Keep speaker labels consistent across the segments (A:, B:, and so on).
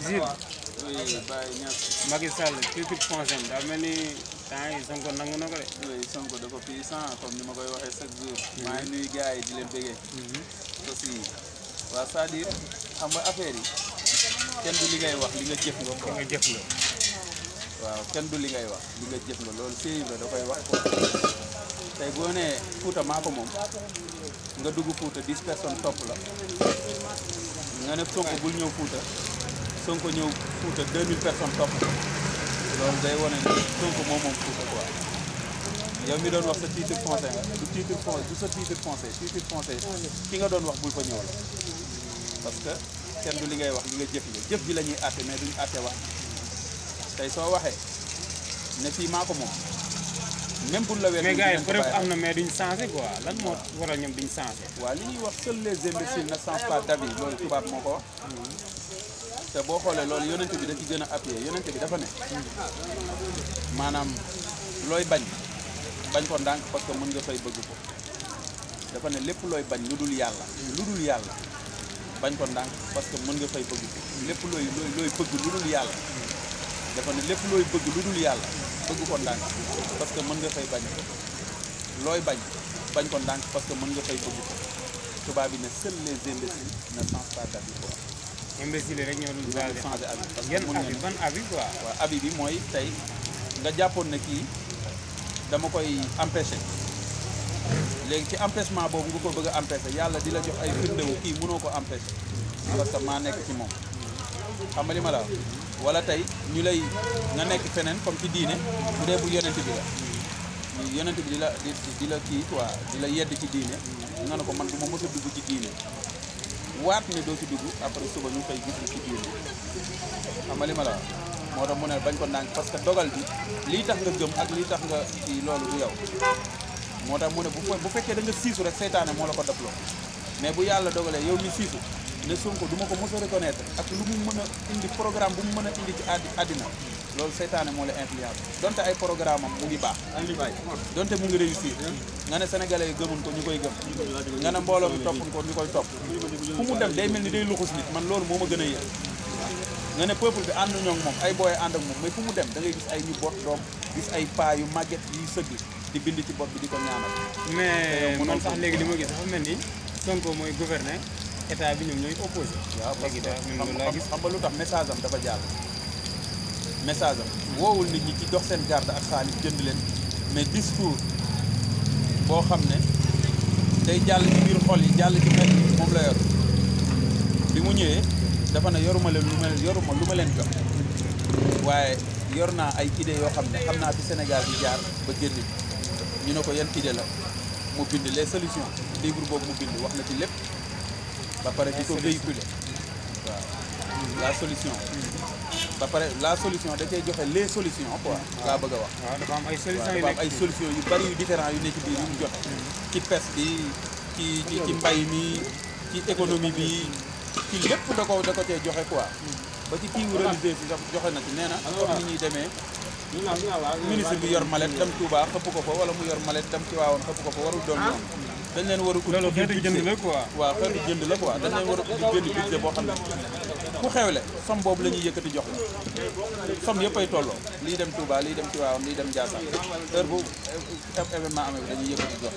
A: Oui, Baye Niass.
B: Macky Sall titre foncier daa mel ni temps yi Sonko nangu na ko de.
A: Oui, Sonko dafa puissant comme ni ma koy waxee chaque jour. maa ngi nuyu gars yi di leen bëggee. aussi waaw c'est-à-dire xam nga affaire yi kenn du li ngay wax li nga jëf nga ko.
B: li nga jëf nga.
A: waaw kenn du li ngay wax li nga jëf nga loolu séeréer la da koy wax ko. tey boo nee Fouta maa ko moom nga dugg Fouta 10 personnes topp la nga ne Sonko bul ñëw Fouta. Sonko ñëw Fouta 2000 personnes topp loolu day wane ne Sonko moom Fouta quoi yow mi doon wax sa titre foncier nga du titre foncier du sa titre foncier ki nga doon wax bul fa ñëw la parce que kenn du li ngay wax li nga jëf jëf ji la ñuy àtte mais duñu àtte wax tey soo waxee ne fii maa ko moom même pour la weer
B: mais gars yi preuve am na mais duñ changé quoi lan moo waral ñoom duñ changé.
A: waaw li ñuy wax seuls les imbéciles ne changent pas d'avis loolu tubaab moo ko wax. te boo xoolee loolu yonent bi da ci gën a appuyé yonent bi dafa ne maanaam looy bañ ko ndànk parce que mën nga fay bëgg ko dafa ne lépp looy bañ lu dul yàlla bañ ko ndànk parce que mën nga fay bëgg ko lépp looy bëgg lu dul yàlla dafa ne lépp looy bëgg lu dul yàlla bëgg ko ndànk parce que mën nga fay bañ looy bañ ko ndànk parce que mën nga fay bëgg ko tubaab bi ne seuls les imbéciles ne changent pas d'avis quoi.
B: imbécile rek ñoo dul changé
A: avis parce que
B: yan avis ban avis quoi.
A: waaw avis bi mooy tey nga jàppoon ne kii dama koy empêcher léegi ci empêchement boobu nga ko bëgg a empêcher yàlla di la jox ay firndewu kii mënoo ko empêcher parce que maa nekk ci moom xam nga li ma la wala tey ñu lay nga nekk feneen comme ci diine bu dee bu yonent bi la yonent bi di la kii quoi di la yedd ci diine nga ne ko man du ma mës a dugg ci diine waat ne doo ci dugg après suba ñu koy gis ci diine xam nga li ma la moo tax mu ne bañ ko ndànk parce que dogal bi lii tax nga gëm ak lii tax nga ci loolu du yow moo tax mu ne bu fekkee da nga siisu rek seytaane moo la ko defloo mais bu yàlla dogalee yow mi siisu ne Sonko du ma ko mos a reconnaître ak lu mu mën a indi programme bu mu mën a indi ci àddina loolu seytaane moo la influence donte ay programme am mu ngi baax donte mu ngi réussir nga ne sénégalais yi gëmun ko ñu koy gëm nga ne mbooloo mi topp ko ñu koy topp fu mu dem day mel ni day luxus nit man loolu moo ma gën a yéen nga ne peuple bi ànd ñoo moom ay booy ànd ak moom mais fu mu dem da ngay gis ay ñu bot doom gis ay paa yu màgget yuy sëgg di bind ci bopp bi di ko ñaanal
B: mais man sax léegi li ma gis dafa mel ni Sonko mooy gouverner état bi ñoom ñooy opposé
A: waaw parce que xam nga lu tax message am dafa jàll message am woowul nit ñi ci dox seen garde ak xaalis jënd leen mais discours boo xam ne day jàll ci biir xol yi jàll ci xel yi moom la yor bi mu ñëwee dafa ne yoruma leen lu ma leen jox waaye yor naa ay idées yoo xam ne xam naa fi Sénégal bi jaar ba génn ñu ne ko yan idée la mu bind les solutions livre boobu mu bind wax na ci lépp ba pare di ko véhiculer waaw la solution ba pare la solution da cay joxe les solutions quoi laa bëgg a wax
B: waaw dafa am ay solutions
A: dafa am ay solutions yu bari yu différents yu nekk biir yu mu joxe ci pes bi ci mbay mi ci économie bi ci lépp da ko cee joxe quoi ba ci kii religieux bi sax joxe na ci nee na comme ni ñuy demee ministre bi yor malet dem Touba xëpp ko fa wala mu yor malet dem ci waawoon xëpp ko fa warul doon ñoom dañ leen war a
B: loolu xeetu jënd la quoi
A: waaw xeetu jënd la quoi dañ leen war a ubbi benn budget boo xam ne ku xewle somme boobu la ñuy yëkkati jox la somme yëpp ay tolloo lii dem Touba lii dem ci waawoon lii dem Ndiassane heure bu événement amee bi dañuy yëkkati jox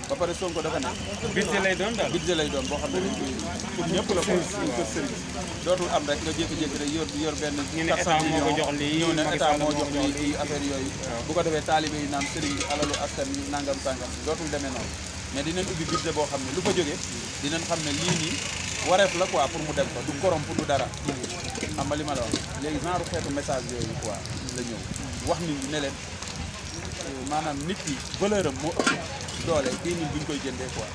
A: ba pare Sonko dafa ne
B: budget lay doon daal
A: budget lay doon boo xam ne dañ koy pour ñëpp la ko pour service dootul am rek nga jékki-jékki rek yor benn 400 millions ñëw ne état moo jox lii affaire yooyu bu ko defee taalibe yi naan sëriñ bi alalu askan bi nangam sàngam dootul demee noonu mais dinañ ubbi budget boo xam ne lu fa jógee dinañ xam ne lii nii wareef la quoi pour mu dem ko du korom pour du dara xam nga li ma la wax léegi genre xeetu message yooyu quoi la ñëw wax nit ñi ne leen maanaam nit ki valeur am moo ëpp doole 10 000 bu ñu koy jëndee quoi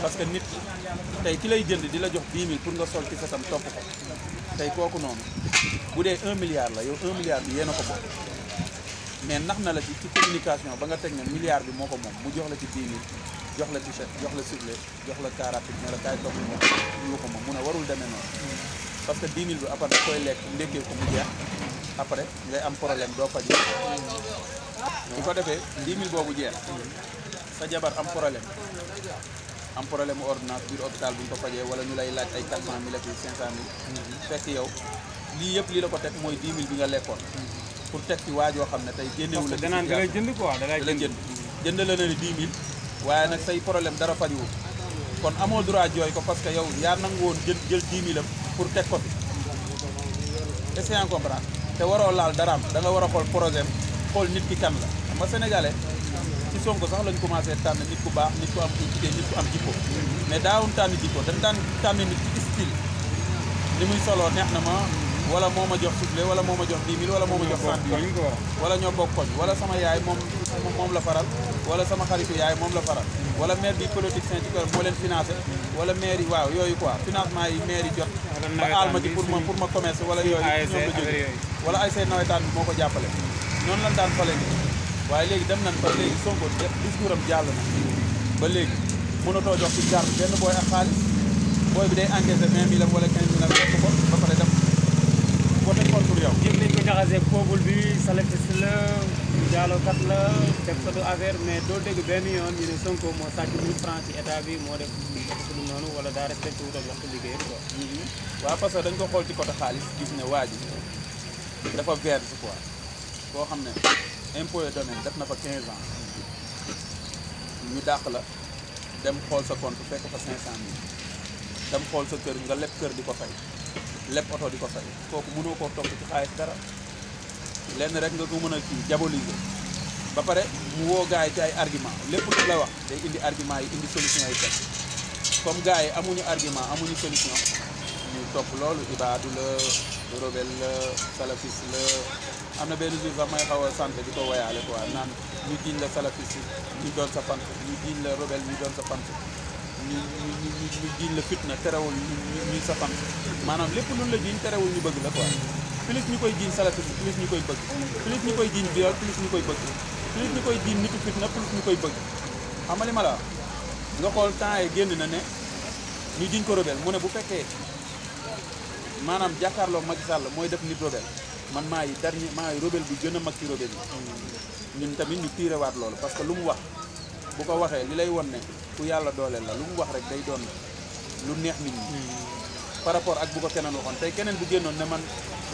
A: parce que nit tey ki lay jënd di la jox 10 000 pour nga sol ci setam topp ko tey kooku noonu bu dee 1 milliard la yow 1 milliard bi yéen a ko bokk mais nax na la ci communication ba nga teg ne milliard bi moo ko moom mu jox la ci 10 000 jox la t-shirt jox la sifflet jox la car rapide ne la kaay topp ñu ko moom mu ne warul demee noonu parce que 10 000 bi après da koy lekk ndekkee ko mu jeex après ngay am problème doo faj bu ko defee 10 000 boobu jeex sa jabar am problème am problème ordonnance biir hôpital bu ñu ko fajee wala ñu lay laaj ay 400 000 ak 500 000 fekk yow lii yëpp lii la ko teg mooy 10 000 bi nga lekkoon pour teg ci waajoo xam ne tey génnewu la
B: da lay jënd quoi da lay
A: jënd la ne 10 000 waaye nag say problème dara fajuwul kon amoo droit jooy ko parce que yow yaa nangu woon jël 10 000 am pour teg ko fi est-ce que yaa ngi comprendre te waroo laal daraam da nga war a xool projet xool nit ki kan la xam nga sénégalais ci Sonko sax lañ commencé tànn nit ku baax nit ku am idée nit ku am jikko mais daawuñ tànn jikko dañ daan tànn nit ci style li muy soloo neex na ma wala moo ma jox soufflé wala moo ma jox 10 000 wala moo ma jox 100 000 wala ñoo bokk koñ wala sama yaay moom la faral wala sama xaritu yaay moom la faral wala maire bi politicien ci kër moo leen financé wala maire yi waaw yooyu quoi financement yi maire yi jot ba aal ma ci pour ma commerce wala yooyu ñoom la jóge wala ay say nawetaan bi moo ko jàppale noonu lan daan fale ni waaye léegi dem nañ ba léegi Sonko discours am jàll na ba léegi mënatoo jox ci garde benn booy ak xaalis booy bi day encaissé 20 000 wala 15 000 fekk ko ba pare dem voté contre yow.
B: yëpp nañ ko jaxasee peuple bi salafiste la jaalokat la def ko du affaire mais doo dégg benn yoon ñu ne Sonko moo sàcc 1000 francs ci état bi moo def lu noonu wala daa respecté wutal waxtu liggéey quoi.
A: waaw parce que dañ ko xool ci côté xaalis gis ne waa ji dafa verse quoi koo xam ne impôt et domaine def na fa 15 ans ñu dàq la dem xool sa compte fekk fa 500 000 dem xool sa kër nga leb kër di ko fay leb oto di ko fay kooku mënoo koo topp ci xaalis dara lenn rek nga ko mën a kii diaboliser ba pare mu woo gars yi ci ay argument lépp lu la wax day indi argument yi indi solution yi teg comme gars yi amuñu argument amuñu solution ñu topp loolu ibaadu la rebelle la salafiste la am na benn jour sax may xaw a sant di ko woyaale quoi naan ñu jiiñ la salafiste ñu doon sa pant ñu jiiñ la rebelle ñu doon sa pant ñu jiiñ la fitna terewul ñu sa pant maanaam lépp lu la jiiñ terewul ñu bëgg la quoi plus ñu koy jiiñ salafiste plus ñu koy bëgg plus ñu koy jiiñ viol plus ñu koy bëgg plus ñu koy jiiñ nitu fitna plus ñu koy bëgg xam nga li ma la wax nga xool temps yi génn na ne ñu jiiñ ko rebelle mu ne bu fekkee maanaam jàkkaarloog Macky Sall mooy def nit rebelle man maay rebelle bi gën a mag ci rebelle yi ñun tamit ñu tiire waat loolu parce que lu mu wax bu ko waxee li lay won ne ku yàlla dooleel la lu mu wax rek day doon lu neex nit ñi par rapport ak bu ko keneen waxoon tey keneen bu génnoon ne man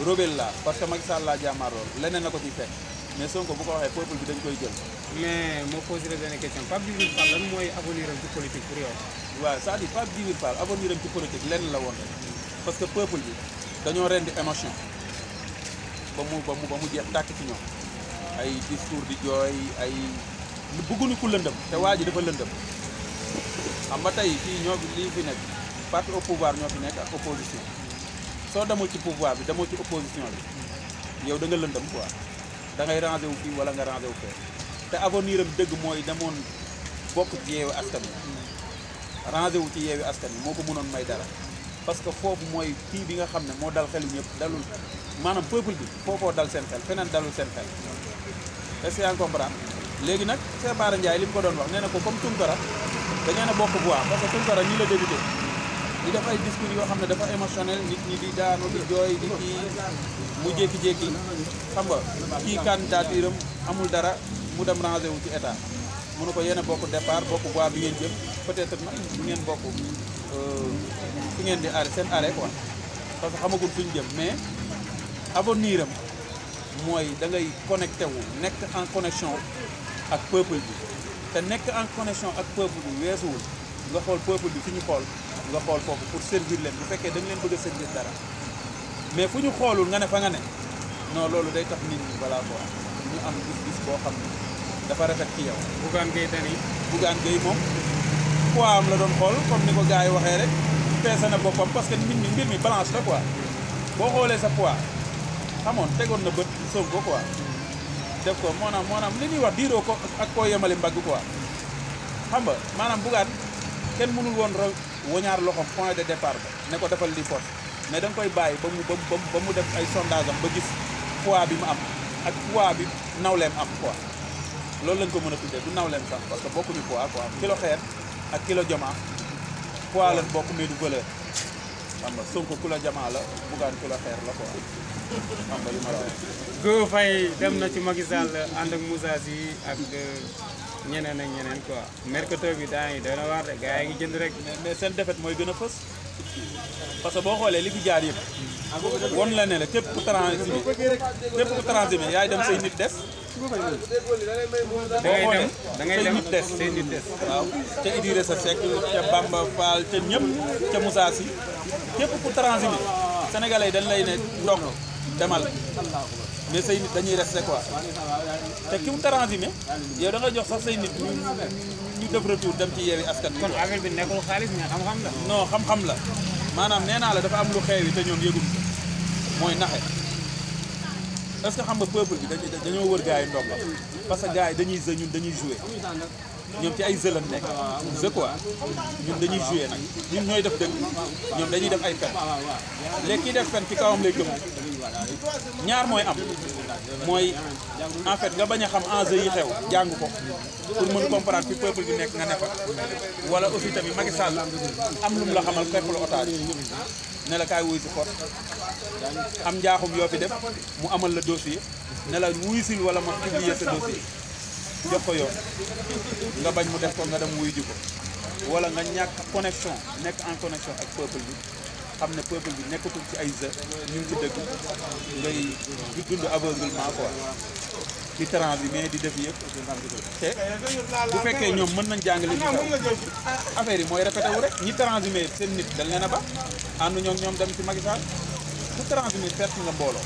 A: rebelle laa parce que Macky Sall laa jaamaar loolu leneen na ko ciy fekk mais Sonko bu ko waxee peuple bi dañ koy jël.
B: mais moo posé benn question Pape Djibril Fall lan mooy avenir am ci politique pour yow.
A: waaw c'est-à-dire Pape Djibril Fall avenir am ci politique lenn la woon rek parce que peuple bi dañoo rendi émotion ba mu jeex tàkk ci ñoom ay discours di jooy ay bëgguñu ku lëndëm te waa ji dafa lëndëm xam nga tey fii ñoo lii fi nekk parti au pouvoir ñoo fi nekk ak opposition soo demul ci pouvoir bi demoo ci opposition bi yow da nga lëndëm quoi da ngay rangé wu fii wala nga rangé wu fee te avenir am dëgg mooy demoon bokk ci yeewi askan wi rangé wu ci yeewi askan wi moo ko mënoon may dara parce que foofu mooy kii bi nga xam ne moo dal xelu ñëpp dalul maanaam peuple bi foofoo dal seen xel feneen dalul seen xel est-ce que yaa ngi comprendre léegi nag Cheikh Bara Ndiaye li mu ko doon wax nee na ko comme Tounkara da ngeen a bokk voix parce que Tounkara ñi la débuté di def ay discours yoo xam ne dafa émotionnel nit ñi di daanu di jooy di kii mu jékki-jékki xam nga kii candidature am amul dara mu dem rangé wu ci état mu ne ko yéen a bokk départ bokk voix bi ngeen jëm peut-être nag ngeen bokk fi ngeen di arrêté seen arrêt quoi parce que xamagul fu ñu jëm mais avenir am mooy da ngay connecté wu nekk en connexion ak peuple bi te nekk en connexion ak peuple bi weesuwul nga xool peuple bi fi ñu xool nga xool foofu pour servir leen bu fekkee da nga leen bëgg a servir dara mais fu ñu xoolul nga ne fa nga ne non loolu day tax nit ñi voilà quoi ñu am gis-gis boo xam ne dafa rafet ci yow.
B: Bougane Gueye Dany.
A: Bougane Gueye moom poids am la doon xool comme ni ko gars yi waxee rek peese na boppam parce que mbir mi balance la quoi boo xoolee sa poids xamoon tegoon na bët Sonko quoi def ko maanaam li ñuy wax diiroo ko ak koo yemale mbagg quoi xam nga maanaam Bougane kenn mënul woon woñaar loxom point de départ ba ne ko defal li force mais da nga koy bàyyi ba mu def ay sondage am ba gis poids bi mu am ak poids bi nawleem am quoi loolu lañ ko mën a tuddee du nawleem sax parce que bokkuñu poids quoi kilo xeer ak kilo jamaa poids lañ bokk mais du valeur xam nga Sonko ku la jamaa la Bougane ku la xeer la quoi xam nga li ma la wax.
B: Go Faye dem na ci Macky Sall ànd ak Moussa Sy ak ñeneen ak ñeneen quoi mercato bi daa ngi doy na waar de gars yi ngi jënd rek.
A: mais seen défaite mooy gën a fës parce que boo xoolee li fi jaar yëpp won la ne la képp ku transhumé yaay dem say nit des.
B: da ngay dem say nit des.
A: waaw ca Idrissa Seck ca Bamba Fall ca ñëpp ca Moussa Sy képp ku transhumé sénégalais dañ lay ne ndok demal mais say nit dañuy resté quoi te ki mu transhumé yow da nga jox sax say nit ñu def retour dem ci Yewwi Askan Wi.
B: kon affaire bi nekkul xaalis mais xam-xam la.
A: non xam-xam la maanaam nee naa la dafa am lu xeewi te ñoom yëgul mooy naxe est-ce que xam nga peuple bi dañoo wër gars yi ndomba parce que gars yi dañuy jeu ñun dañuy jouer ñoom ci ay jeu lañ nekk jeu quoi ñun dañuy jouer nag ñun ñooy def dëgg ñoom dañuy def ay fen léegi kiy def fen ci kawam lay gëm ñaar mooy am mooy en fait nga bañ a xam enjeu yi xew jàng ko pour mën comprendre fi peuple bi nekk nga ne fa wala aussi tamit Macky Sall am lu mu la xamal fekk la otage ne la kaay wuy si force am njaaxum yoo fi def mu amal la dossier ne la wuy sil wala ma publier sa dossier jox ko yoon nga bañ mu def ko nga dem wuy ji ko wala nga ñàkk connexion nekk en connexion ak peuple bi xam ne peuple bi nekkatul ci ay jeu ñu ngi ci dëgg ngay dund aveuglement quoi di transhumé di def yëpp te bu fekkee ñoom mën nañ jàngale ci affaire yi mooy répété wu rek ñi transhumé seen nit dañ leen a ba ànd ñoom dem ci Macky Sall bu transhumé perte nga mbooloo.